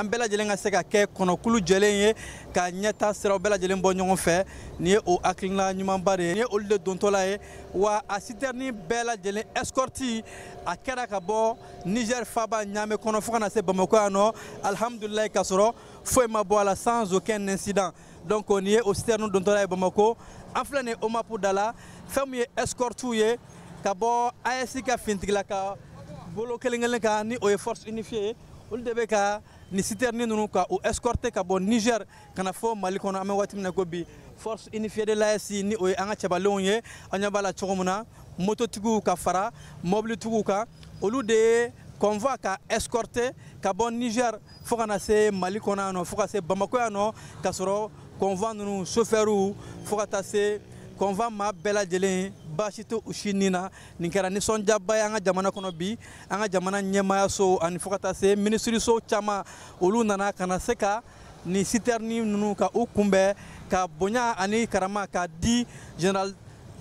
An bɛɛ lajɛlen ka se ka kɛ kɔnɔkulu jɛlen ye ka ɲɛta siraw bɛɛ lajɛlen bɔ ɲɔgɔn fɛ. Nin ye o hakilina ɲumanba de ye. Nin ye olu de dontɔla ye. Wa a citerne bɛɛ lajɛlen escorte a kɛra ka bɔ Niger faba Niamey kɔnɔ fo ka na se Bamakɔ yan nɔ. Alhamdulilayi, k'a sɔrɔ foyi ma bɔ a la, sans aucun incident. Donc nin ye o citerne dontɔla ye Bamakɔ. An filɛ nin ye OMAP da la. Fɛn min ye escorte ye ka bɔ AES ka fintigila ka bolo kelen kelen kan, ni o ye force unifiée ye, olu de bɛ ka nin citerne ninnu ka o escorter ka bɔ Niger ka na fɔ Mali kɔnɔ. An bɛ waati min na ko bi, force unifiée de l'AES, ni o ye an ka cɛbalenw ye, an ɲɛ b'a la cogo min na, mototigiw ka fara mobilitigiw kan, olu de ye convoi ka escorter ka bɔ Niger fo ka na se Mali kɔnɔ yan nɔ, fo ka se Bamakɔ yan nɔ, ka sɔrɔ convoi ninnu chauffeurs fo ka taa se convoi maa bɛɛ lajɛlen baasi tɛ u si nin na. Nin kɛra nisɔndiyaba ye an ka jamana kɔnɔ bi. An ka jamana ɲɛmaayaso ani fo ka taa se minisiriso caman, olu nana ka na se ka nin citerne ninnu ka u kunbɛn, ka bonya ani karama ka di général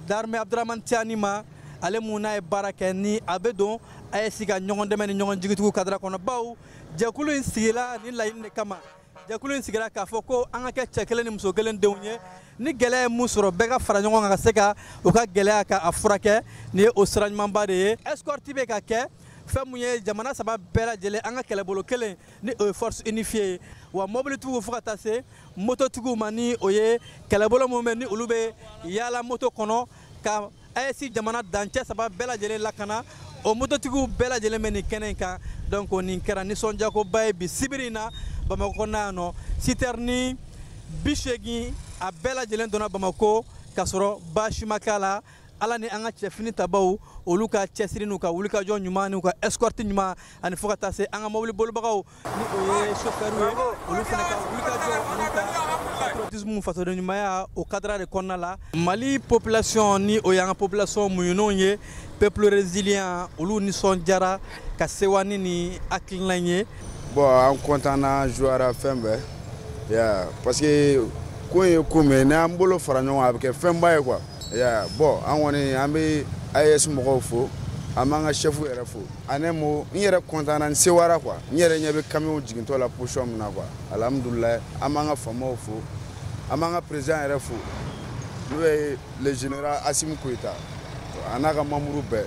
d'armée Abdourahamane Tiani ma, ale mun n'a ye baara kɛ ni a bɛ don AES ka ɲɔgɔn dɛmɛ ni ɲɔgɔn jigitigiw kadara kɔnɔ. Bawo jɛkulu in sigila nin laɲini de kama. Jɛkulu in sigira k'a fɔ ko an ka kɛ cɛ kelen ni muso kelen denw ye, ni gɛlɛya ye mun sɔrɔ, bɛɛ ka fara ɲɔgɔn kan ka se ka u ka gɛlɛya ka a furakɛ. Nin ye o sira ɲumanba de ye. Escorte bɛ ka kɛ fɛn mun ye jamana saba bɛɛ lajɛlen, an ka kɛlɛbolo kelen, ni o ye force unifiée ye, wa mobilitigiw fo ka taa se mototigiw ma, ni o ye kɛlɛbolo mun bɛ ni olu bɛ yaala moto kɔnɔ ka AES jamana dancɛ saba bɛɛ lajɛlen lakana, o mototigiw bɛɛ lajɛlen bɛ nin kɛnɛ in kan. Donc nin kɛra nisɔndiyakoba ye bi sibiri in na Bamakɔ kɔnɔna yan nɔ. Citerne 80 a bɛɛ lajɛlen donna Bamakɔ k'a sɔrɔ baasi ma k'a la. Ala ni an ka cɛfini tabaw, olu ka cɛsiri n'u ka wulikajɔ ɲuman n'u ka escorte ɲuman, ani fo ka taa se an ka mobili bolibagaw, ni o ye chauffeur ye, olu fana ka wulikajɔ ani ka patriotisme, fasoden ɲumanya, o cadre de kɔnɔna la. Mali population, ni o y'an ka population muɲunenw ye, peuple résilient, olu nisɔndiyara ka sewa ni nin hakilina in ye. Bon, an content na, joie fɛn bɛɛ ya, parce que ko in ye ko min ye, n'an bolo fara ɲɔgɔn kan, a bɛ kɛ fɛnba ye quoi. Ya, bon, an kɔni an bɛ AES mɔgɔw fo, an b'an ka chef yɛrɛ fo. En un mot, n yɛrɛ content na, n sewara quoi. N yɛrɛ ɲɛ bɛ camion jigintɔ la position min na quoi. Alhamdulilayi, an b'an ka faamaw fo, an b'an ka président yɛrɛ fo, n'o ye le général Assimi Goïta a n'a ka membre bɛɛ.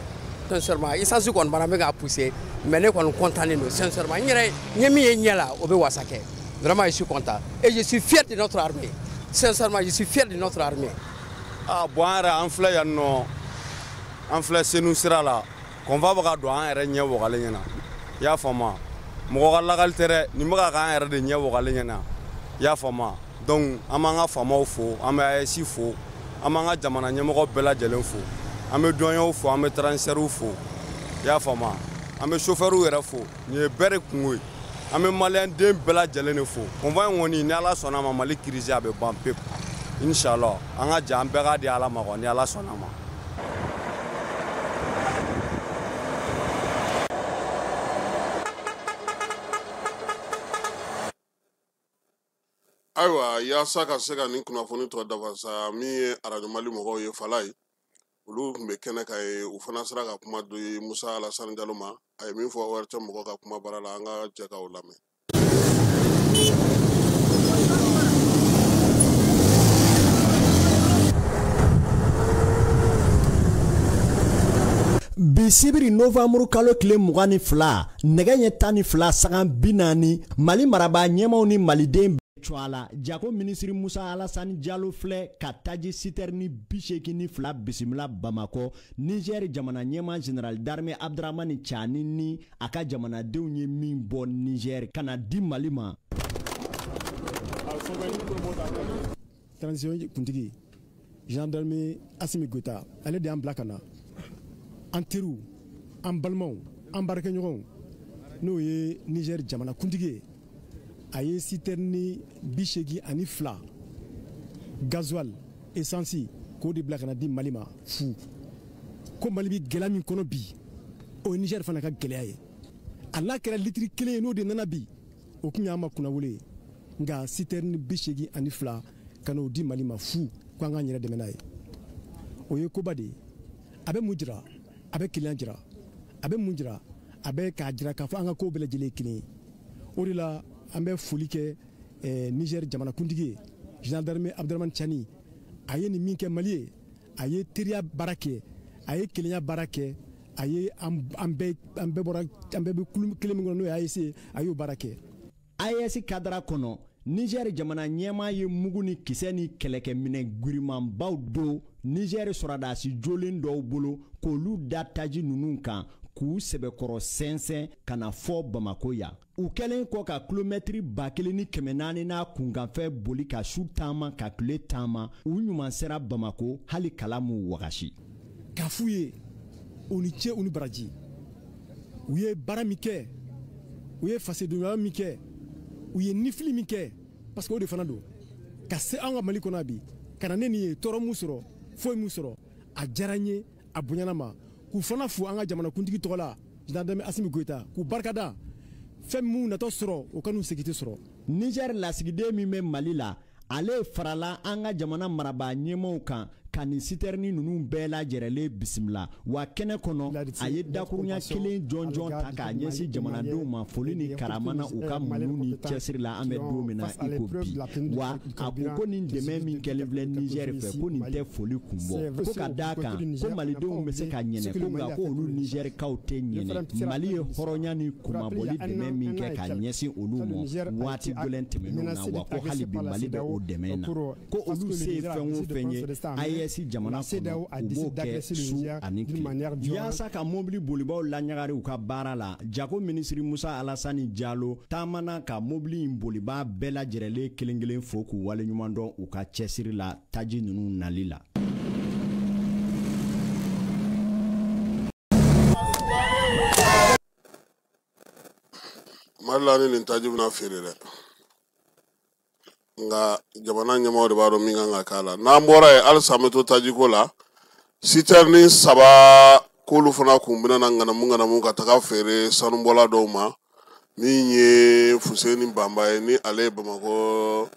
Sincèrement, essence kɔni b'an na, n bɛ k'a pousser, mais ne kɔni content don sincèrement. N yɛrɛ n ye min ye ɲɛ la, o bɛ wasa kɛ. Vraiment, je suis content et je suis fier de notre armée. Sincèrement, je suis fier de notre armée. Ah bon, an yɛrɛ an filɛ yan nɔ, an filɛ Senu sira la, convoi bɛ ka don an yɛrɛ ɲɛ wagalen ɲɛna. I y'a faamu, mɔgɔ ka lakali tɛ dɛ, nin bɛ ka k'an yɛrɛ de ɲɛ wagalen ɲɛna. I y'a faamu, donc an b'an ka faamaw fo, an bɛ AES fo, an b'an ka jamana ɲɛmɔgɔ bɛɛ lajɛlen fo, an bɛ douaniers fo, an bɛ transitaires fo. I y'a faamu, an bɛ chauffeurs yɛrɛ fo. Nin ye bɛɛ de kungo ye. An bɛ maliyɛn den bɛɛ lajɛlen de fo. Convoi in kɔni, ni Ala sɔnna a ma, Mali crise a bɛ ban pewu. Inshallah, an ka jɛ an bɛɛ k'a di Ala ma quoi, ni Ala sɔnna a ma. Ayiwa, yaasa ka se ka nin kunnafoni tɔ dafa sa, min ye arajo Mali mɔgɔw ye, fala ye, olu tun bɛ kɛnɛ kan ye, u fana sera ka kuma di Musa Alasani Jalo ma. A ye min fɔ ORTM mɔgɔw ka kuma baara la, an ka jɛ k'o lamɛn. Bi sibiri novembre kalo tile 22, nɛgɛ ɲɛ 12:40, Mali marabaa ɲɛmaw ni maliden bɛɛ la, jago minisiri Musa Alasani Jalo filɛ ka taji citerne 82 bisimila Bamakɔ. Niger jamana ɲɛmaa général d'armée Abdourahamane Tiani ni a ka jamanadenw ye min bɔ Niger ka na di Mali ma. Transition kuntigi gendarme Assimi Goïta, ale de y'an bila ka na. An teriw, an balimaw, an baarakɛɲɔgɔnw, n'o ye Niger jamana kuntigi ye, a ye citerne 82 gasoil essence k'o de bila ka na di Mali ma fu. Ko Mali bi gɛlɛya min kɔnɔ bi, o ye Niger fana ka gɛlɛya ye. A n'a kɛra litiri kelen ye, n'o de nana bi, o tun y'an ma kunnawolo ye. Nka citerne 82 ka n'o di Mali ma fu, ko an k'an yɛrɛ dɛmɛ n'a ye, o ye koba de ye. A bɛ mun jira? A bɛ kelenya jira. A bɛ mun jira? A bɛ k'a jira k'a fɔ an ka kow bɛɛ lajɛlen ye kelen ye. O de la, An bɛ foli kɛ Niger jamanakuntigi ye, général d'armée Abdourahamane Tiani. A ye nin min kɛ Mali ye, a ye teriya baara kɛ, a ye kelenya baara kɛ, a ye an bɛɛ bɔra, an bɛɛ bɛ kulu kelen min kɔnɔ, n'o ye AES ye, a y'o baara kɛ. AES kadara kɔnɔ, Niger jamana ɲɛmaa ye mugu ni kisɛ ni kɛlɛkɛminɛ girimanbaw don Niger sɔrɔdasi jolen dɔw bolo k'olu da taji ninnu kan k'u sɛbɛkɔrɔ sɛnsɛn ka na fɔ Bamako yan. U kɛlen kɔ ka kilomɛtiri 1400 n'a kunkanfɛ boli ka su taama ka tile taama, u ɲuman sera Bamako hali kala m'u wagasi. K'a f'u ye u ni ce, u ni baraji. U ye baara min kɛ, u ye fasodenɲumanya min kɛ, u ye nifili min kɛ, parce que o de fana don ka se an ka Mali kɔnɔ bi, ka na ne nin ye tɔɔrɔ mun sɔrɔ, foyi mun sɔrɔ, a diyara n ye, a bonyana ma. K'u fana fo an ka jamanakuntigi tɔgɔ la, général d'armée Assimi Goïta, k'u barikada. Fɛn minnu natɔ sɔrɔ, o kan'u segin tɛ sɔrɔ. Niger lasigiden min bɛ Mali la, ale farala an ka jamana marabaa ɲɛmaaw kan ka nin sitɛrini ninnu bɛɛ lajɛrɛlen bisimila. Wa kɛnɛ kɔnɔ, a ye dakurunya kelen jɔnjɔn ta k'a ɲɛsin jamanadenw ma foli ni karama na u ka muɲu ni cɛsiri la an bɛ don min na i ko bi. Wa a ko nin dɛmɛ min kɛlen filɛ Niger fɛ, ko nin tɛ foli kun bɔ, ko ka d'a kan ko malidenw bɛ se ka ɲɛnɛ, ko nka ko olu Nigɛrikaw tɛ ɲɛnɛ. Mali ye hɔrɔnya ni kunmabɔli dɛmɛ min kɛ ka ɲɛsin olu ma waati gɛlɛn tɛmɛnenw na, wa ko hali bi Mali bɛ o dɛmɛ na, ko olu se ye fɛn o fɛn ye AES jamana kɔnɔ, u b'o kɛ su ani tile. Yaasa ka mobili bolibaw laɲagari u ka baara la, jago minisiri Musa Alasani Jalo taamana ka mobili in bolibaa bɛɛ lajɛrɛlen kelen kelen fo k'u waleɲuman dɔn u ka cɛsiri la taji ninnu nali la. Mali la ni nin taji bɛna feere dɛ, nka jamana ɲɛmaaw de b'a dɔn min kan ka k'a la. N'an bɔra yen, halisa an bɛ to tajiko la. Sitɛrini 3 k'olu fana kun bɛna na ŋanamu ka taga feere sanubɔla dɔw ma, min ye Fuseni Banba ye, ni ale ye Bamakɔ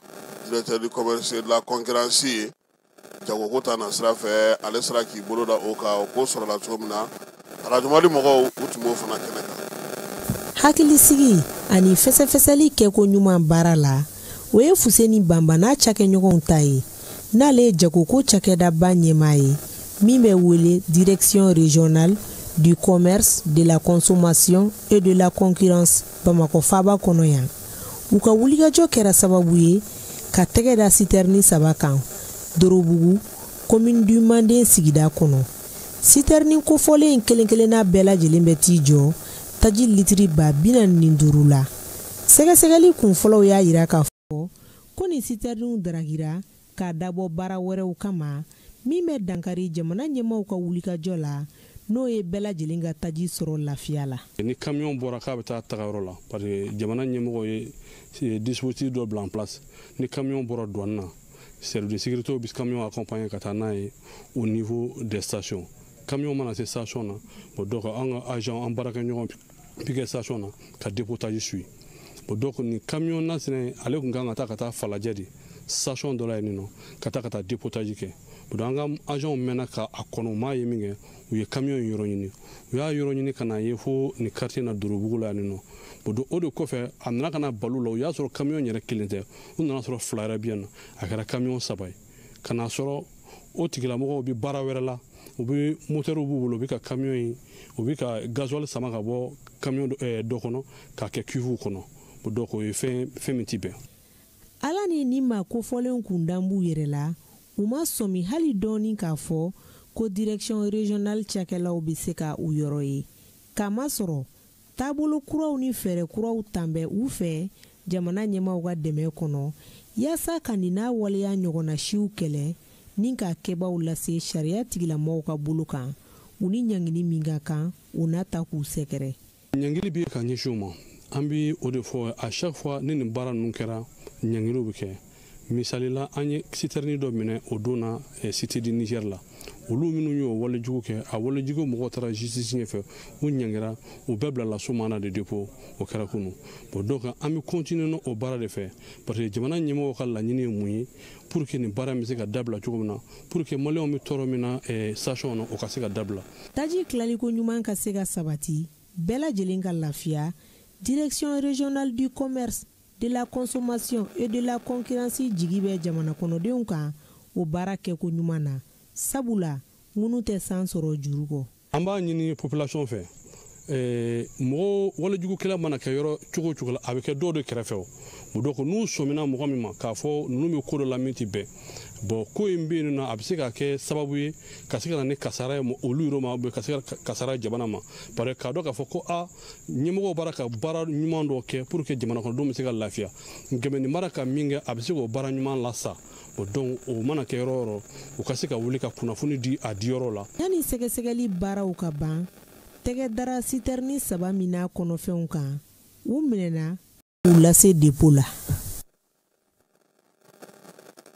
directeur du commerce et de la concurrence ye. Jagoko ta na sira fɛ, ale sera k'i bolo da o kan. O ko sɔrɔla cogo min na, Radio Mali mɔgɔw u tun b'o fana kɛnɛ kan. Hakilisigi ani fɛsɛfɛsɛli kɛko ɲuman baara la, o ye Fuseni Banba n'a cakɛɲɔgɔnw ta ye, n'ale ye jagoko cakɛdaba ɲɛmaa ye min bɛ wele Direction régionale du commerce, de la consommation et de la concurrence Bamakɔ faaba kɔnɔ yan. U ka wulikajɔ kɛra sababu ye ka tɛgɛ da sitɛrini 3 kan Dorobugu, commune du Manden sigida kɔnɔ. Sitɛrini kofɔlen in kelen kelenna bɛɛ lajɛlen bɛ t'i jɔ taji litiri 45 la. Sɛgɛsɛgɛli kunfɔlɔw y'a yira k'a fɔ ko nin sitɛriniw daragira k'a dabɔ baara wɛrɛw kama min bɛ dankari jamana ɲɛmaaw ka wulikajɔ la, n'o ye bɛɛ lajɛlen ka taji sɔrɔ lafiya la. Ni camion bɔra k'a bɛ taa tagayɔrɔ la, parce que jamana ɲɛmɔgɔ ye dispositif dɔ bila en place. Ni camion bɔra douane na, service de sécurité bɛ camion accompagner ka taa n'a ye au niveau des stations. Camion mana se station na, bon donc an ka agent, an baarakɛɲɔgɔn bɛ kɛ station na ka dépotage suit. Bon donc nin camion nasina, ale tun kan ka taa Falajɛ de station dɔ la yen nɔ, ka taa dépotage kɛ. Bon donc an ka agent mɛnna ka a kɔnɔ, u m'a ye min kɛ, u ye camion in yɔrɔ ɲini. U y'a yɔrɔ ɲini ka na ye fo nin quartier na Dorobugu la yan nɔ. Bon donc o de kɔfɛ, a nana ka na balo la, u y'a sɔrɔ camion yɛrɛ kelen tɛ, u nana sɔrɔ 2 yɛrɛ bɛ yan nɔ, a kɛra camion 3 ye. Ka n'a sɔrɔ o tigilamɔgɔw bɛ baara wɛrɛ la, u bɛ moteur b'u bolo, u bɛ ka camion in, u bɛ ka gasoil sama ka bɔ camion dɔ kɔnɔ k'a kɛ cuve kɔnɔ. Bon donc o ye fɛn min ti bɛn. Ala ni maa kofɔlenw kun dan b'u yɛrɛ la, u ma sɔmi hali dɔɔni k'a fɔ ko direction régionale cakɛlaw bɛ se ka u yɔrɔ ye, k'a masɔrɔ taabolo kuraw ni fɛɛrɛ kuraw tan bɛ u fɛ jamana ɲɛmaaw ka dɛmɛ kɔnɔ, yaasa ka nin n'a waleya ɲɔgɔnna siw kɛlɛ ni k'a kɛbaaw lase sariya tigilamɔgɔw ka bolo kan, u ni ɲangili min ka kan, u n'a ta k'u sɛgɛrɛ. Ɲangili bɛ ka ɲɛsin u ma, an bɛ o de fɔ à chaque fois ni nin baara ninnu kɛra, ɲangiliw bɛ kɛ. Misali la, an ye citerne dɔ minɛ o don na Cité du Niger la. Olu minnu y'o walejugu kɛ, a walejugu mɔgɔw taara justice ɲɛfɛ, u ɲangira, u bɛɛ bilala so mandat de dépôt, o kɛra kunun. Bon donc an bɛ continuer n'o baara de fɛ, parce que jamana ɲɛmɔgɔw ka laɲini ye mun ye, pour que nin baara in bɛ se ka dabila cogo min na, pour que maliyɛnw bɛ tɔɔrɔ min na station na, o ka se ka dabila. Taji tilaliko ɲuman ka se ka sabati, bɛɛ lajɛlen ka lafiya. Direction régionale du commerce, de la consommation et de la concurrence jigi bɛ jamana kɔnɔdenw kan o baara kɛko ɲuman na, sabula ŋunu tɛ san sɔrɔ juru kɔ. An b'a ɲini population fɛ, mɔgɔ walejugukɛla mana kɛ yɔrɔ cogo o cogo la, a bɛ kɛ dɔw de kɛrɛfɛ. O donc n'u sɔmina mɔgɔ min ma k'a fɔ ninnu bɛ ko dɔ la min tɛ bɛn, bon, ko in bɛ yen nɔ, a bɛ se ka kɛ sababu ye ka se ka na ni kasara ye olu yɔrɔ ma, ka se ka kasara ye jamana ma, parce que k'a dɔn k'a fɔ ko a ɲɛmɔgɔw b'ara ka baara ɲuman dɔ kɛ pour que jamana kɔnɔdenw bɛ se ka lafiya. Nkɛmɛ nin mara ka min kɛ, a bɛ se k'o baara ɲuman lasa. Bon, donc o mana kɛ yɔrɔ o yɔrɔ, u ka se ka wuli ka kunnafoni di a diyɔrɔ la. Yanni sɛgɛsɛgɛli baaraw ka ban, tɛgɛ dara sitɛrini 3 min n'a kɔnɔfɛnw kan, u minɛna k'u lase depo la.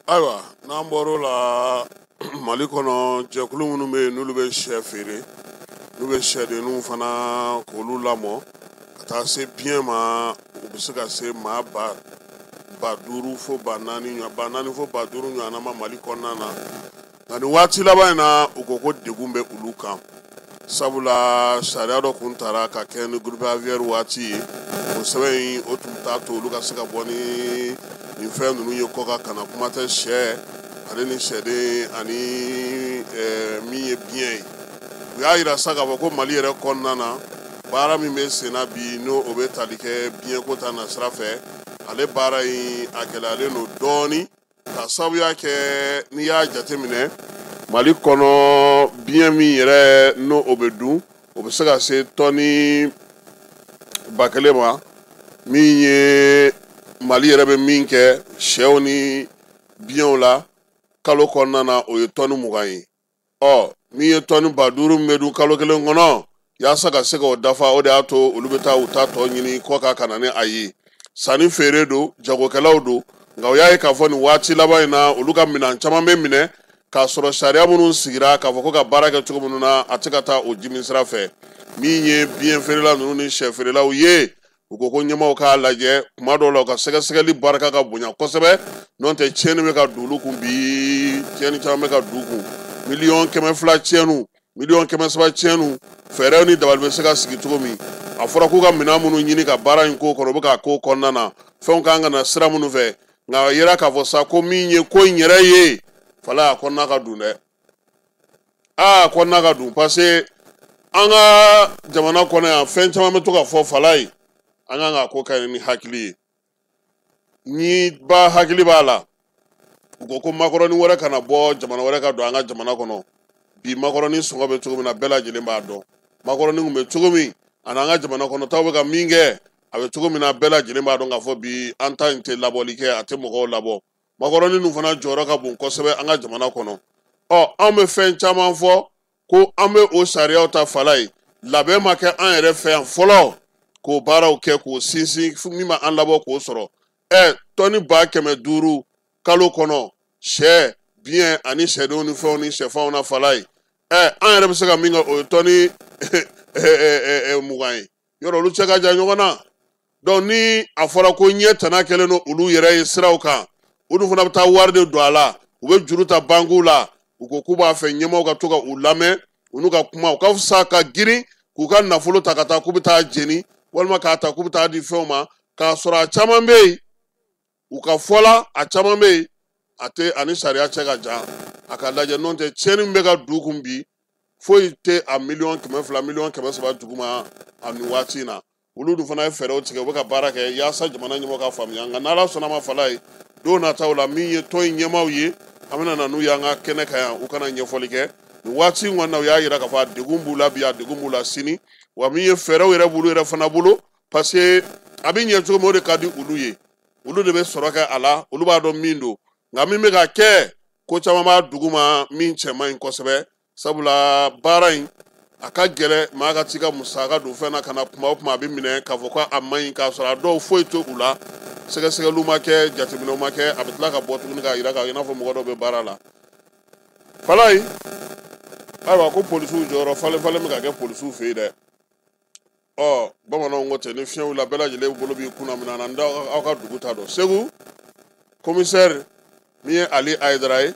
Ayiwa, n'an bɔr'o la, Mali kɔnɔ, jɛkulu minnu bɛ yen n'olu bɛ sɛ feere, n'u bɛ sɛdenninw fana k'olu lamɔ ka taa se biɲɛ ma, u bɛ se ka se maa 5000 fo 4000, 4000 fo 5000 ɲɔgɔnna ma Mali kɔnɔna na. Nka nin waati laban in na, u ko ko degun bɛ olu kan, sabula sariya dɔ kun tara ka kɛ ni grippe aviaire waati ye. O sɛbɛn in, o tun t'a to olu ka se ka bɔ ni nin fɛn ninnu ye kɔ kan, ka na kuma tɛ sɛ ale ni sɛden ani min ye biɲɛ ye. U y'a yira sa k'a fɔ ko Mali yɛrɛ kɔnɔna na, baara min bɛ sen na bi, n'o o bɛ tali kɛ biɲɛko ta nasira fɛ, ale baara in a gɛlɛyalen don dɔɔnin, ka sababuya kɛ n'i y'a jateminɛ Mali kɔnɔ, biɲɛ min yɛrɛ n'o o bɛ dun, o bɛ se ka se tɔni 1000 ma. Min ye Mali yɛrɛ bɛ min kɛ sɛw ni biɲɛw la kalo kɔnɔna na, o ye tɔni 20 ye. Ɔ min ye tɔni 5000 min bɛ dun kalo kelen kɔnɔ, yaasa ka se k'o dafa, o de y'a to olu bɛ taa u ta tɔ ɲini kɔ kan ka na ni a ye. Sanni feere don, jagokɛlaw don, nka u y'a ye k'a fɔ nin waati laban in na, olu ka minɛn caman bɛ minɛ k'a sɔrɔ sariya minnu sigira k'a fɔ ko ka baara kɛ cogo minnu na, a tɛ ka taa o jimi sira fɛ. Min ye biɲɛ feerela ninnu ni sɛ feerelaw ye, u ko ko ɲɛmaaw k'a lajɛ kuma dɔw la, u ka sɛgɛsɛgɛli barika ka bonya kosɛbɛ, n'o tɛ tiɲɛni bɛ ka don olu kun bi. Tiɲɛni caman bɛ ka don u kun, 200 millions tiɲɛniw, 300 millions tiɲɛniw. Fɛɛrɛw ni dabali bɛ se ka sigi cogo min, a fɔra k'u ka minɛn minnu ɲini ka baara in k'o kɔnɔ, u bɛ k'a k'o kɔnɔna na, fɛnw kan ka na sira minnu fɛ. Nka a yera k'a fɔ sa ko min ye ko in yɛrɛ ye fala, a kɔnɔna ka dun dɛ, aa, kɔnɔna ka dun, parce que an ka jamana kɔnɔ yan, fɛn caman bɛ to ka fɔ fala ye, an kan ka ko kɛ ni hakili ye. Ni ba hakili b'a la, u ko ko makɔrɔni wɛrɛ kana bɔ jamana wɛrɛ ka don an ka jamana kɔnɔ. Bi makɔrɔni sɔngɔ bɛ cogo min na, bɛɛ lajɛlen b'a dɔn. Makɔrɔni kun bɛ cogo min ani an ka jamana kɔnɔ taw bɛ ka min kɛ, a bɛ cogo min na, bɛɛ lajɛlen b'a dɔn k'a fɔ bi an ta in tɛ labɔli kɛ, a tɛ mɔgɔw labɔ. Makɔrɔni ninnu fana jɔyɔrɔ ka bon kosɛbɛ an ka jamana kɔnɔ. Ɔ anw bɛ fɛn caman fɔ ko an bɛ o sariyaw ta fala ye, labɛn ma kɛ an yɛrɛ fɛ yan fɔlɔ k'o baaraw kɛ k'o sinsin min b'an labɔ k'o sɔrɔ. Ɛ tɔni 500 000 kalo kɔnɔ, sɛ biɲɛ ani sɛdenw ni fɛnw ni sɛfanw na fala ye, ɛ an yɛrɛ bɛ se ka min kɛ, o ye tɔni 20 ye. Yɔrɔ olu cɛ ka jan ɲɔgɔn na. Donc ni a fɔra ko ɲɛ tana kɛlen don olu yɛrɛ ye siraw kan, olu fana bɛ taa wari de don a la, u bɛ juru ta bankiw la. U ko k'u b'a fɛ ɲɛmaaw ka to ka u lamɛn, u n'u ka kuma, u ka fisa ka girin k'u ka nafolo ta ka taa k'u bɛ taa jeni, walima k'a ta k'u bɛ taa di fɛnw ma, k'a sɔrɔ a caman bɛ yen, u ka fɔ la, a caman bɛ yen, a tɛ ani sariya cɛ ka jan. A ka lajɛ, n'o tɛ tiɲɛni min bɛ ka du kun bi, foyi tɛ a 200 millions, 300 millions duguma a nin waati in na. Olu dun fana ye fɛɛrɛw tigɛ, u bɛ ka baara kɛ yaasa jamana ɲɛmɔgɔ ka faamuya. Nka n'Ala sɔnna ma, fala ye, don nataw la, min ye tɔn in ɲɛmaaw ye, an bɛna na n'u y'an ka kɛnɛ kan yan, u kana ɲɛfɔli kɛ. Nin waati in kɔni na, u y'a yira k'a fɔ a degun b'u la bi, a degun b'u la sini, wa min ye fɛɛrɛw yɛrɛ b'olu yɛrɛ fana bolo, parce que a bɛ ɲɛ cogo min, o de ka di olu ye, olu de bɛ sɔrɔ kɛ a la, olu b'a dɔn min don. Nka min bɛ ka kɛ, ko caman b'a duguma min cɛ man ɲi kosɛbɛ, sabula baara in a ka gɛlɛ. Maa ka t'i ka musaka don fɛn na ka na, kuma o kuma a bɛ minɛ k'a fɔ ko a man ɲi, k'a sɔrɔ a dɔw foyi tɛ u la, sɛgɛsɛgɛliw ma kɛ, jateminɛw ma kɛ, a bɛ tila ka bɔ tuguni k'a yira k'a i n'a fɔ mɔgɔ dɔw bɛ baara la falayi. Ayiwa, ko polisiw jɔyɔrɔ falen falen bɛ ka kɛ polisiw fɛ yen dɛ. Ɔ bamananw ko ten, ni fiɲɛ wulila, bɛɛ lajɛlen bolo b'i kunna minɛ na. N aw ka dugu ta dɔn. Segu commissaire min ye Ali Hayidara ye,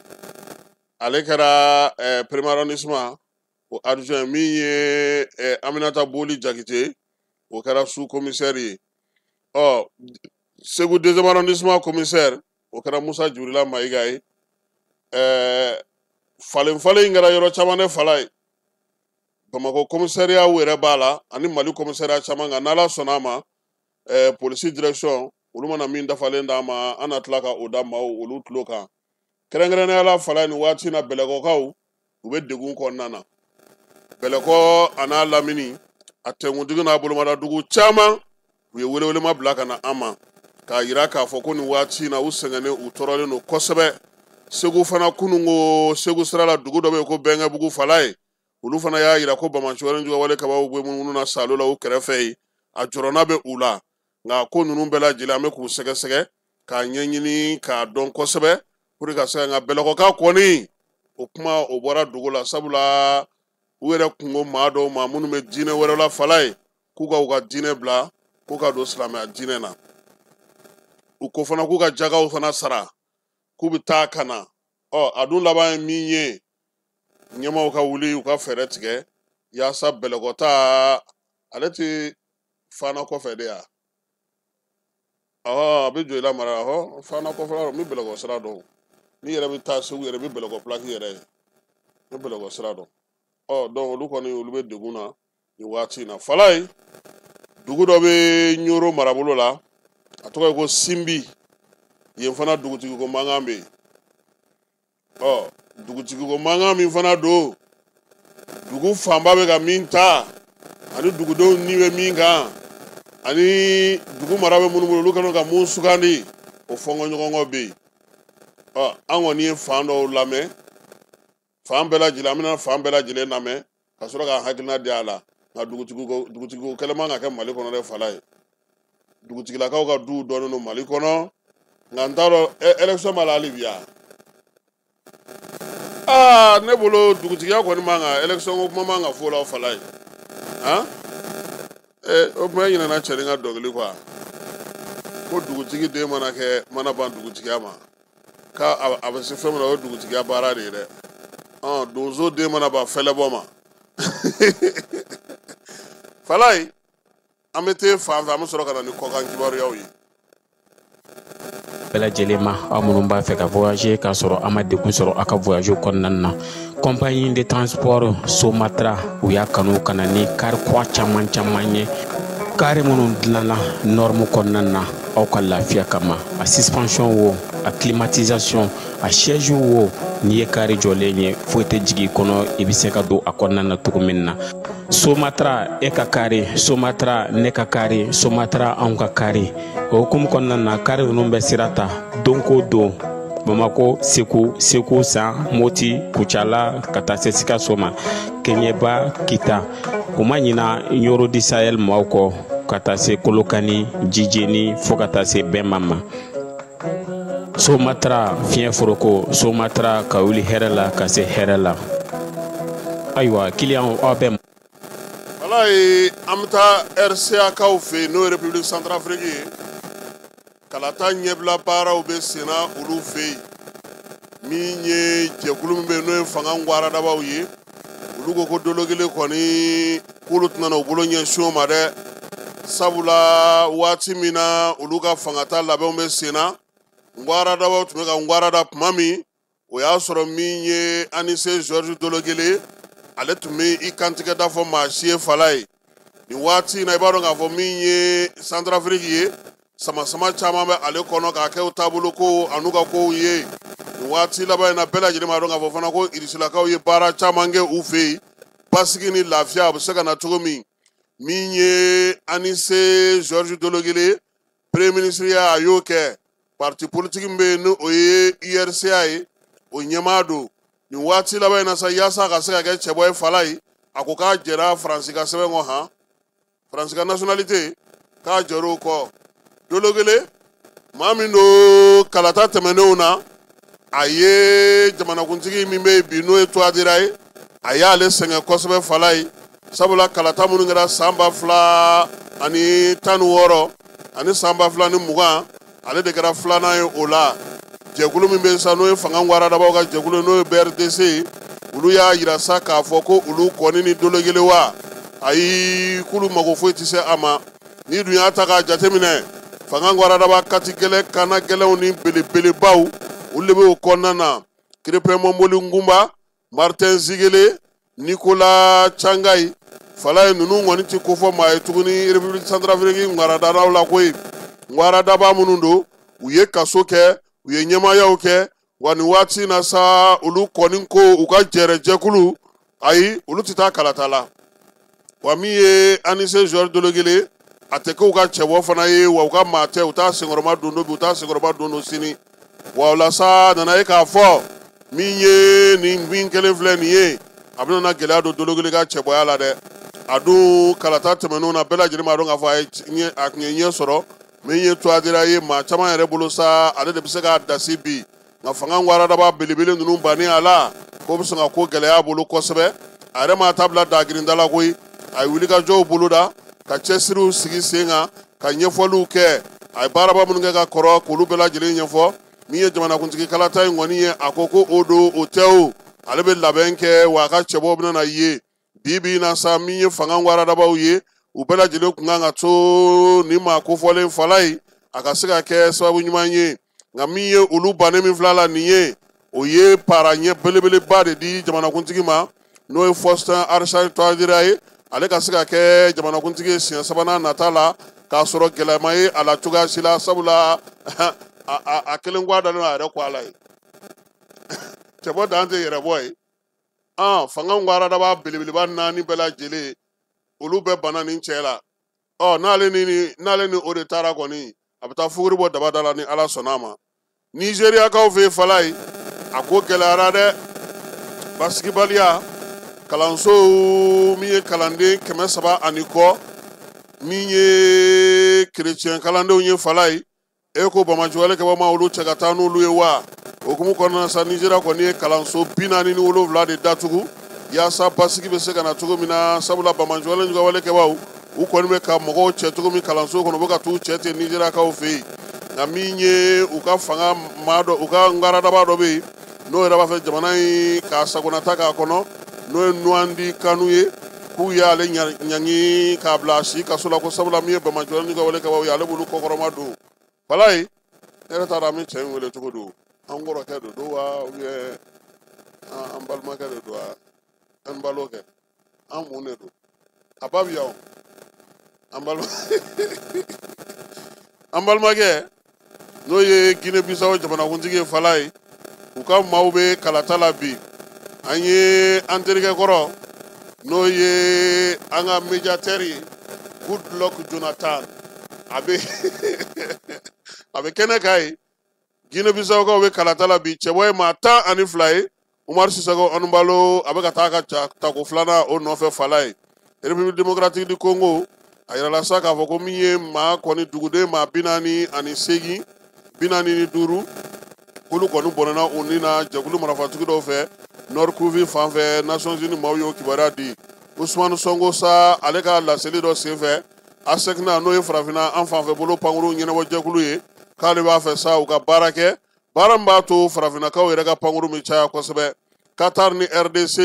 ale kɛra premier arrondissement o adjoint. Min ye Aminata Boli Jakite, o kɛra sous commissaire ye. Ɔ Segu deuxième arrondissement commissaire, o kɛra Musa Jurila Mayiga ye. Falen falen in kɛra yɔrɔ caman de fala ye. Bamakɔ commissariat yɛrɛ b'a la ani Mali commissariat caman kan. N'Ala sɔnna a ma, polisi direction olu mana min dafalen d'a ma, an na tila ka o da maaw olu tulo kan. Kɛrɛnkɛrɛnnenya la fala nin waati in na, Bɛlɛkɔkaw u bɛ degun kɔnɔna na. Bɛlɛkɔ a n'a lamini, a tɛnkuntigi n'a bolomadadugu caman, u ye welewelema bila ka na an ma k'a yira k'a fɔ ko nin waati in na u sɛgɛnnen, u tɔɔrɔlen don kosɛbɛ. Segu fana, kununko Segu sira la, dugu dɔ bɛ yen ko Bɛnkɛbugu fala ye, olu fana y'a yira ko banbaanci wɛrɛ juguwale kabaw bɛ munumunu na salo la u kɛrɛfɛ yen, a jɔrɔna bɛ u la. Nka ko ninnu bɛɛ lajɛlen, an bɛ k'u sɛgɛsɛgɛ k'a ɲɛɲini k'a dɔn kosɛbɛ pour que ka se ka nka Bɛlɛkɔka kɔni, o kuma o bɔra dugu la, sabula u yɛrɛ kungo maa dɔw ma minnu bɛ diinɛ wɛrɛ la fala ye, k'u ka u ka diinɛ bila, k'u ka don silamɛya diinɛ na. U ko fana k'u ka jagaw fana sara, k'u bɛ taa ka na. Ɔ, a dun laban ye min ye, ɲɛmaaw ka wuli u ka fɛɛrɛ tigɛ yaasa Bɛlɛkɔta ale tɛ Fana kɔfɛ de yan. Ɔhɔ, a bɛ Joyila mara. Ɔhɔ, Fana kɔfɛ la, n bɛ Bɛlɛkɔ sira dɔn. N'i yɛrɛ bɛ taa Segu yɛrɛ, i bɛ Bɛlɛkɔ pilaki yɛrɛ ye, n bɛ Bɛlɛkɔ sira dɔn. Ɔ, donc olu kɔni, olu bɛ degun na nin waati in na. Falaye, dugu dɔ bɛ Ɲoro marabolo la, a tɔgɔ ye ko Sinbi. Yen fana dugutigi ko mankan bɛ yen. Ɔ, dugutigi ko mankan min fana don, dugu fanba bɛ ka min ta ani dugudenw ni bɛ min kan ani dugu mara bɛ minnu bolo, olu kɛlen ka mun sugandi, o fɔnkɔɲɔgɔnkɔ bɛ yen. Ɔ, an kɔni ye fan dɔw lamɛn, fan bɛɛ lajɛlen, an bɛna fan bɛɛ lajɛlen lamɛn ka sɔrɔ k'an hakilina di a la. Nka dugutigi ko kɛlɛ man ka kɛ Mali kɔnɔ dɛ, fala ye. Dugutigilakaw ka duw dɔnnen don Mali kɔnɔ, nka n t'a dɔn élection b'a la hali bi yan. Aa, ne bolo dugutigiya kɔni man kan, élection ko kuma man kan fo la, fala ye. Han, o tuma e ɲinɛna cɛnin ka dɔnkili kɔ, ko dugutigi den mana kɛ mana ban dugutigiya ma, k'a a bɛ se fɛn min na, o ye dugutigiya baara de ye dɛ. Ɔn, donso den mana ban fɛlɛbɔ ma. Falaye, an bɛ te fan fɛ, an bɛ sɔrɔ ka na ni kɔkan kibaruyaw ye. Bɛɛ lajɛlen ma, aw minnu b'a fɛ ka voyager k'a sɔrɔ a ma degun sɔrɔ aw ka voyage kɔnɔna na, compagnie de transport Somatra, u y'a kanu ka na ni car kura caman caman ye, car minnu dilanna norme kɔnɔna na aw ka lafiya kama. A suspension wo, a climatisation, a siège wo, n'i ye car jɔlen ye, foyi tɛ jigin i kɔnɔ, i bɛ se ka don a kɔnɔna na cogo min na. Somatra, e ka car, Somatra, ne ka car, Somatra, anw ka car. O hukumu kɔnɔna na, car ninnu bɛ sira ta don ko don, Bamako, Segu, Segu San, Moti, Kucala, ka taa se Sikaso ma, Keɲeba, Kita. U ma ɲina Ɲoro di Sahel maaw kɔ, ka taa se Kolokani, Jijeni, fo ka taa se Bɛnma ma. Somatra, fiɲɛ foroko, Somatra, ka wuli hɛrɛ la ka se hɛrɛ la. Ayiwa, kiliyanw, aw bɛ Walayi, an bɛ taa RCA kaw fɛ yen, n'o ye République Centrafrique ye. Kalata ɲɛbila baaraw bɛ senna olu fɛ yen. Min ye jɛkulu min bɛ yen, n'o ye fanga ngwaradabaw ye, olu ko ko Dologuélé kɔni, k'olu tɛna u bolo ɲɛsin o ma dɛ, sabula waati min na olu ka fangata labɛnw bɛ senna, ngwaradabaw tun bɛ ka ngwarada tuma min, o y'a sɔrɔ min ye Anicet Georges Dologuélé, ale tun bɛ i kantigɛ da fɔ maa si ye. Fala ye, nin waati in na, i b'a dɔn k'a fɔ min ye Centrafrique ye, sama-sama caman bɛ ale kɔnɔ k'a kɛ u taabolo ko an'u ka kow ye. Nin waati laban in na, bɛɛ lajɛlen b'a dɔn k'a fɔ fana ko irisilakaw ye baara caman kɛ u fɛ yen, basigi ni lafiya a bɛ se ka na cogo min. Min ye Anicet Georges Dologuélé, premier ministre ya, a y'o kɛ. Parti politique min bɛ yen, ni o ye URCA ye, o ɲɛmaa don. Nin waati laban in na sa, yaasa a ka se ka kɛ cɛbɔ ye, fala ye, a ko k'a jɛra Faransi ka sɛbɛn kɔ, han, Faransi ka nationalité, k'a jɛr'o kɔ. Dologuélé, maa min don, kalata tɛmɛnenw na, a ye jamanakuntigi min bɛ yen bi, n'o ye Touadéra ye, a y'ale sɛgɛn kosɛbɛ, fala ye, sabula kalata minnu kɛra san 2016 ani san 2020, ale de kɛra filanan ye o la. Jɛkulu min bɛ yen sa, n'o ye fanga waradabaw ka jɛkulu ye, n'o ye BRDC ye, olu y'a yira sa k'a fɔ ko olu kɔni ni Dologuélé wa, ayi, k'olu mago foyi tɛ se a ma. N'i dun y'a ta k'a jateminɛ, Fanga ŋwaradaba kati gɛlɛn kana gɛlɛnw ni belebelebaw olu de bɛ o kɔnɔna na. Crépin Mɔnboli Ngunba, Martin Ziguélé, Nicolas Tchangayi, Falaye ninnu kɔni ti kofɔ maa ye tuguni République Centrafrique ŋwaradadaw la koyi. Ŋwaradaba minnu don, u ye kaso kɛ, u ye ɲɛmaayaw kɛ, wa nin waati in na sa olu kɔni ko u ka jɛrɛjɛkulu ayi olu tɛ taa kalata la. Wa min ye Anise Georges Dologuélé, a tɛ k'u ka cɛbɔ fana ye, wa u ka maa tɛ, u t'a senkɔrɔma don don bi, u t'a senkɔrɔma don don sini. Wa o la sa a nana ye k'a fɔ min ye nin min kelen filɛ nin ye, a bɛna na gɛlɛya don Dologuélé ka cɛbɔya la dɛ. A dun kalata tɛmɛnenw na bɛɛ lajɛlen b'a dɔn k'a fɔ a tun ye ɲɛ sɔrɔ. Min ye Touadéra ye maa caman yɛrɛ bolo sa, ale de bɛ se k'a dasi bi. Nka fanga ŋwaradaba belebele ninnu bannen a la, k'o bɛ sɔn ka ko gɛlɛya a bolo kosɛbɛ. A yɛrɛ m'a ta bila dagirinda la koyi, a ye wulikajɔw boloda, ka cɛsiriw sigi sen kan, ka ɲɛfɔliw kɛ. A ye baaraba minnu kɛ ka kɔrɔ k'olu bɛɛ lajɛlen ɲɛfɔ. Min ye jamanakuntigi kalata in kɔni ye, a ko ko o don o tɛ o, ale bɛ labɛn kɛ, wa a ka cɛbɔw bɛna na ye. Bi bi in na sa min ye fanga ŋwaradabaw ye, u bɛɛ lajɛlen kun kan ka to nin maa kofɔlen Falaye, a ka se ka kɛ sababu ɲuman ye. Nka min ye olu bannen min filɛ la nin ye, o ye para ɲɛ belebeleba de di jamanakuntigi ma, n'o ye Faustin Archange Touadéra ye. Ale ka se ka kɛ jamanakuntigi ye siɲɛ sabanan nata la, k'a sɔrɔ gɛlɛya ma ye a la cogoya si la, sabula a kelen kɔ a dalen don a yɛrɛ kɔ a la ye. Cɛbɔ dan tɛ yɛrɛbɔ ye. Fanga ŋwaradaba belebeleba naani bɛɛ lajɛlen olu bɛɛ banna nin cɛ la. Ɔ n'ale ni o de taara kɔni, a bɛ taa fuguri bɔ dabada la ni Ala sɔnna a ma. Nizeriyakaw fɛ yen Falaye, a ko gɛlɛyara dɛ. Basigibaliya, kalanso min ye kalanden 300 ani kɔ, min ye kerecɛn kalandenw ye Falaye, e ko bamajiwale kɛbaw ma olu cɛ ka taa n'olu ye wa? O hukumu kɔnɔna na sa, Nizeriya kɔni ye kalanso 47 de datugu yaasa basigi bɛ se ka na cogo min na, sabula bamajiwale juguwale kɛbaw u kɔni bɛ ka mɔgɔw cɛ cogo min kalanso kɔnɔ, u bɛ ka t'u cɛ ten Nizeriyakaw fɛ yen. Nka min ye u ka fanga maa dɔ, u ka ŋwaradaba dɔ bɛ yen, n'o yɛrɛ b'a fɛ jamana in k'a sagonata k'a kɔnɔ, n'o ye Nnamdi Kanu ye, k'u y'ale ɲangi k'a bila a si kaso la, ko sabula min ye bamajiwale juguwale kɛbaw ye, ale b'olu kɔkɔrɔma don. Falaye, ne yɛrɛ t'a dɔn an bɛ cɛ in wele cogo don, an kɔrɔkɛ de don wa, ou bien an balimakɛ de don wa, an balo kɛ, an mun de don? A ba bɛ yan o, an balimakɛ n'o ye Guinée Bissau jamanakuntigi ye Falaye, u ka maaw bɛ kalata la bi. An ye an terikɛ kɔrɔ n'o ye an ka médiateur ye, Goodluck Jonathan, a bɛ kɛnɛ kan yen. Guinée Bissau bɛ kalata la bi, cɛbɔ ye maa 12 ye. Umar Sissoco Embaló a bɛ ka taa ka tako filanan o nɔfɛ Falaye. République démocratique du Congo, a yirala sa k'a fɔ ko min ye maa kɔni duguden maa 48, 45, k'olu kɔni bɔnɛna u ni na jɛkulu marifatigi dɔw fɛ Nord Kivu fan fɛ. Nations Unies maaw y'o kibaruya di. Ousmane Sonko sa, ale ka laseli dɔ senfɛ ASECNA, n'o ye farafinna an fanfɛ bolo pankuru ɲɛnabɔ jɛkulu ye, k'ale b'a fɛ sa u ka baara kɛ, baara min b'a to farafinnakaw yɛrɛ ka pankuru bɛ caya kosɛbɛ. Qatar ni RDC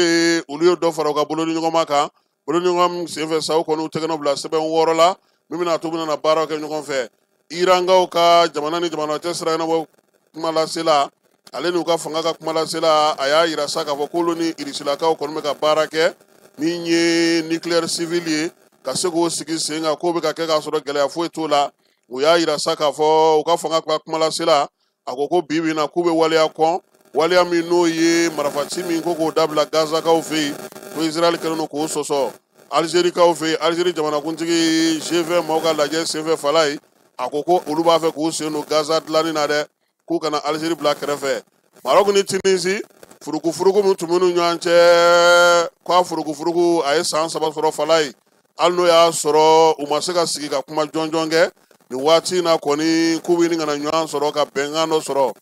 olu ye dɔ fara u ka bolodiɲɔgɔnma kan, bolodiɲɔgɔn senfɛ sa u kɔni u tɛgɛnɔ bila sɛbɛn 6 la, min bɛna to u bɛna baara kɛ ɲɔgɔn fɛ. Irankaw ka jamana ni jamana cɛ sira ɲɛnabɔ kumalasela, ale n'u ka fanga ka kumalasela, a y'a yira sa k'a fɔ k'olu ni Irisilakaw kɔni bɛ ka baara kɛ min ye nucléaire civil ye, ka se k'o sigi sen kan, k'o bɛ ka kɛ k'a sɔrɔ gɛlɛya foyi t'o la. U y'a yira sa k'a fɔ u ka fanga ka kumalasela, a ko ko bi bi in na k'u bɛ waleya kɔn, waleya min n'o ye marifaci min ko k'o dabila Gazakaw fɛ yen, ko Israël kɛlen don k'o sɔsɔ. Algérikaw fɛ yen, Algérie jamanakuntigi G20 maaw ka lajɛ senfɛ Falaye, a ko ko olu b'a fɛ k'u sen don Gaza dilanni na dɛ, k'u kana Algérie bila kɛrɛfɛ. Maroc ni Tunisie, furukufuruku min tun b'u ni ɲɔgɔn cɛ, k'a furukufuruku a ye san 3 sɔrɔ Falaye, hali n'o y'a sɔrɔ u ma se ka sigi ka kuma jɔnjɔn kɛ nin waati in na kɔni, k'u bɛ ɲini ka na ɲɔgɔn sɔrɔ ka bɛnkan dɔ sɔrɔ.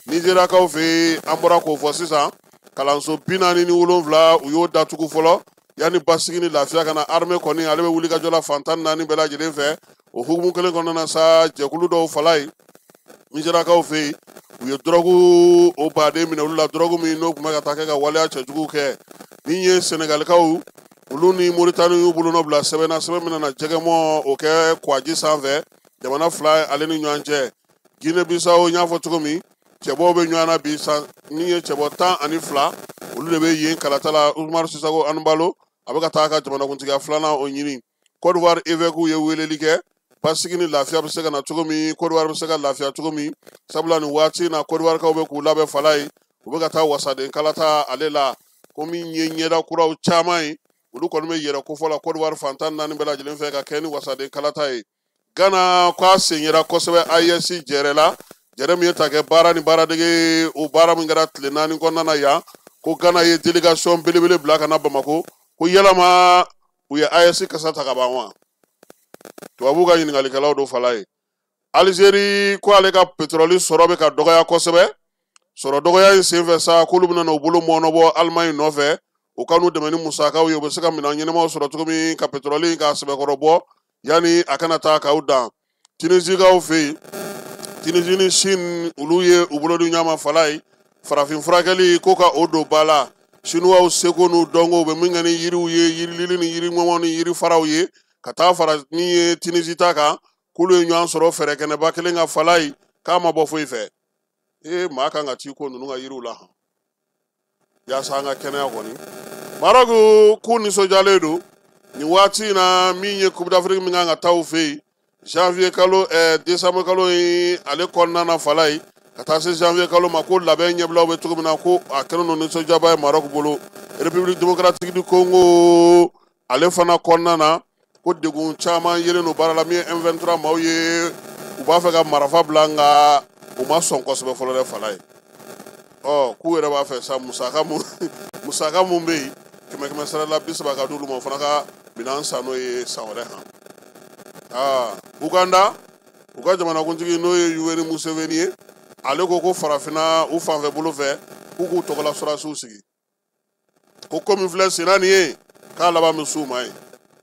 Nizeriyakaw fɛ yen, an bɔra k'o fɔ sisan, kalanso 47 u y'o datugu fɔlɔ yanni basigi ni lafiya ka na. Armée kɔni ale bɛ wuli ka jɔ la fan 14 bɛɛ lajɛlen fɛ. O hukumu kelen kɔnɔna na sa, jɛkulu dɔw Falaye Nizeriyakaw fɛ yen, u ye dɔrɔgu o baden minɛ olu la, dɔrɔgu min n'o tun bɛ ka taa kɛ ka waleya cɛjuguw kɛ. Min ye Sɛnɛgalikaw, olu ni Moritani y'u bolonɔ bila sɛbɛn na, sɛbɛn min nana jɛgɛmɔ o kɛ Kwaji sanfɛ. Jamana fila ale ni ɲɔgɔn cɛ. Guinée Bissau n y'a fɔ cogo min, cɛbɔw bɛ ɲɔgɔn na bi san min ye cɛbɔ 12, olu de bɛ yen kalata la. Umaru Sisoko Anbalo a bɛ ka taa ka jamanakuntigiya filanan o ɲini. Côte d'Ivoire évêque ye weleli kɛ basigi ni lafiya bɛ se ka na cogo min, Côte d'Ivoire bɛ se ka lafiya cogo min, sabula nin waati in na Côte d'Ivoire kaw bɛ k'u labɛn fala ye, u bɛ ka taa wasaden kalata ale la. Ko min ye ɲɛda kuraw caman ye, olu kɔni bɛ yɛrɛ kofɔ la Côte d'Ivoire fan 14 bɛɛ lajɛlen fɛ ka kɛ ni wasaden kalata ye. Ghana k'a sen yera kosɛbɛ AES jɛrɛ la, jɛrɛ min ye ta kɛ baara ni baaradege, o baara min kɛra tile 4 kɔnɔna na yan, ko Ghana ye délégation belebele bila ka na Bamakɔ, ko yalama u ye AES kasa ta ka ban wa? Tubabuw ka ɲininkalikɛlaw do fala ye. Algérie ko ale ka pétrole sɔrɔ bɛ ka dɔgɔya kosɛbɛ, sɔrɔ dɔgɔya in senfɛ sa k'olu bɛna n'u bolo mɔɔnɔbɔ Allemagne nɔfɛ, u ka n'u dɛmɛ ni musakaw ye, u bɛ se ka minɛn ɲɛnamaw sɔrɔ cogo min ka pétrole in k'a sɛbɛkɔrɔ bɔ yanni a kana taa k'aw dan. Tunisikaw fɛ yen, Tunisie ni Chine olu ye u bolo di ɲɔgɔn ma fala ye, farafin furakɛli ko ka o don ba la. Chinois seko n'u dɔnko u bɛ min kɛ ni yiriw ye, yirilili ni yiriŋɔŋɔ ni yirifaraw ye, ka taa fara min ye Tunisie ta kan, k'olu ye ɲɔgɔn sɔrɔ fɛɛrɛ kɛnɛba kelen ka fala ye, k'a ma bɔ foyi fɛ. Ee maa kan ka t'i ko ninnu ka yiriw la han, yaasa an ka kɛnɛya kɔni. Maroc k'u nisɔndiyalen don nin waati in na, min ye Coupe d'Afrique min kan ka taa u fɛ yen janvier kalo décembre kalo in ale kɔnɔna na fala ye, ka taa se janvier kalo ma, ko labɛn ɲɛbilaw bɛ cogo min na, ko a kɛlen don nisɔndiyaba ye Maroc bolo. République démocratique du Congo ale fana kɔnɔna na, ko degun caman yelen don baara la, min ye M23 maaw ye, u b'a fɛ ka marifa bila nka u ma sɔn kosɛbɛ fɔlɔ dɛ fala ye. Ɔ k'u yɛrɛ b'a fɛ sa musaka mun bɛ yen, 100 sara la 30 ka d'olu ma, o fana ka minɛn san n'o ye san wɛrɛ han. Aa Uganda u ka jamanakuntigi n'o ye Yoweri Museveni ye, ale ko ko farafinna u fanfɛ bolo fɛ k'u k'u tɔgɔla sɔrɔdasiw sigi, ko komi filɛ senna nin ye k'a laban bɛ s'u ma ye,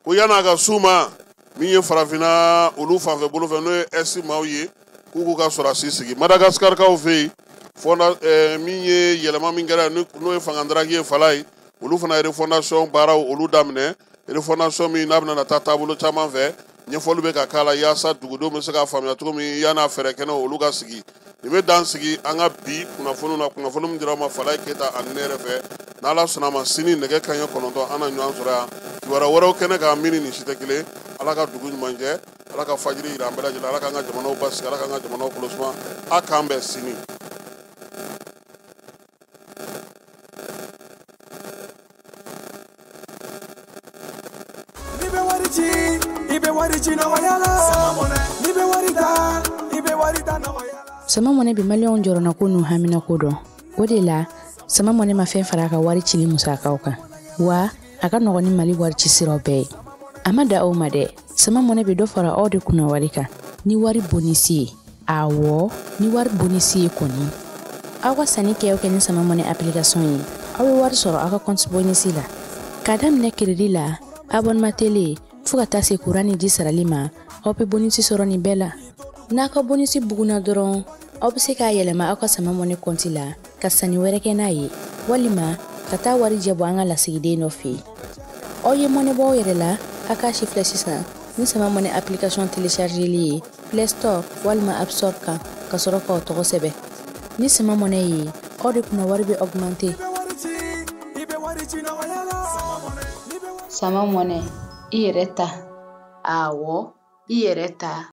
ko yan'a ka s'u ma min ye farafinna olu fanfɛ bolo fɛ n'o ye Est maaw ye, k'u k'u ka sɔrɔdasi sigi. Madagascar-kaw fɛ yen, fonda min ye yɛlɛma min kɛra n'o ye fangandaraki ye fala ye, olu fana ye refondation baaraw olu daminɛ, refondation min n'a bɛna taa taabolo caman fɛ, ɲɛfɔli bɛ ka k'a la yaasa dugudenw bɛ se k'a faamuya cogo min yan'a fɛɛrɛ kɛnɛ olu ka sigi. Nin bɛ dan sigi an ka bi kunnafoniw na, kunnafoni min dira aw ma Falaye Keyita ani ne yɛrɛ fɛ. N'Ala sɔnna a ma sini nɛgɛ kanɲɛ 9 an na ɲɔgɔn sɔrɔ yan kibaruya wɛrɛw kɛnɛ kan min ni nin si tɛ kelen. Ala ka dugu ɲuman jɛ, Ala ka fajiri yira an bɛɛ lajɛlen, Ala k'an ka jamanaw basigi, Ala k'an ka jamanaw kɔlɔsuma. A k'an bɛn sini. Ni bɛ wari ci, i bɛ wari ci nɔgɔya la. Ni bɛ wari ta, i bɛ wari ta nɔgɔya la. Sama Mɔnɛ bɛ maliyɛnw jɔrɔnako n'u haminako dɔn. O de la, Sama Mɔnɛ ma fɛn fara a ka wari cili musakaw kan. Wa a ka nɔgɔn ni Mali wari ci siraw bɛɛ ye. A ma da aw ma dɛ. Sama Mɔnɛ bɛ dɔ fara aw de kunna wari kan ni wari bonisi ye. Awɔ, ni wari bonisi ye kɔni. Aw ka sanni kɛ o kɛ ni Sama Mɔnɛ application ye, aw bɛ wari sɔrɔ aw ka compte bonisi la. K'a daminɛ crédit la, abonnement télé, fo ka taa se courant ni ji sarali ma, aw bɛ bonisi sɔrɔ nin bɛɛ la. N'a ka bonisi bugunna dɔrɔn, aw bɛ se k'a yɛlɛma aw ka Sama Mɔnɛ compte la ka sanni wɛrɛ kɛ n'a ye, walima ka taa wari jɛ bɔ an ka lasigiden dɔ fɛ yen. Aw ye mɔnɛ bɔ aw yɛrɛ la, a k'a si filɛ sisan ni Sama Mɔnɛ application téléchargeli ye Play Store walima App Store kan ka sɔrɔ k'aw tɔgɔ sɛbɛn. Ni Sama Mɔnɛ ye, aw de kunna wari bɛ augmenter. Sama Mɔnɛ, i yɛrɛ ta. Awɔ, i yɛrɛ ta.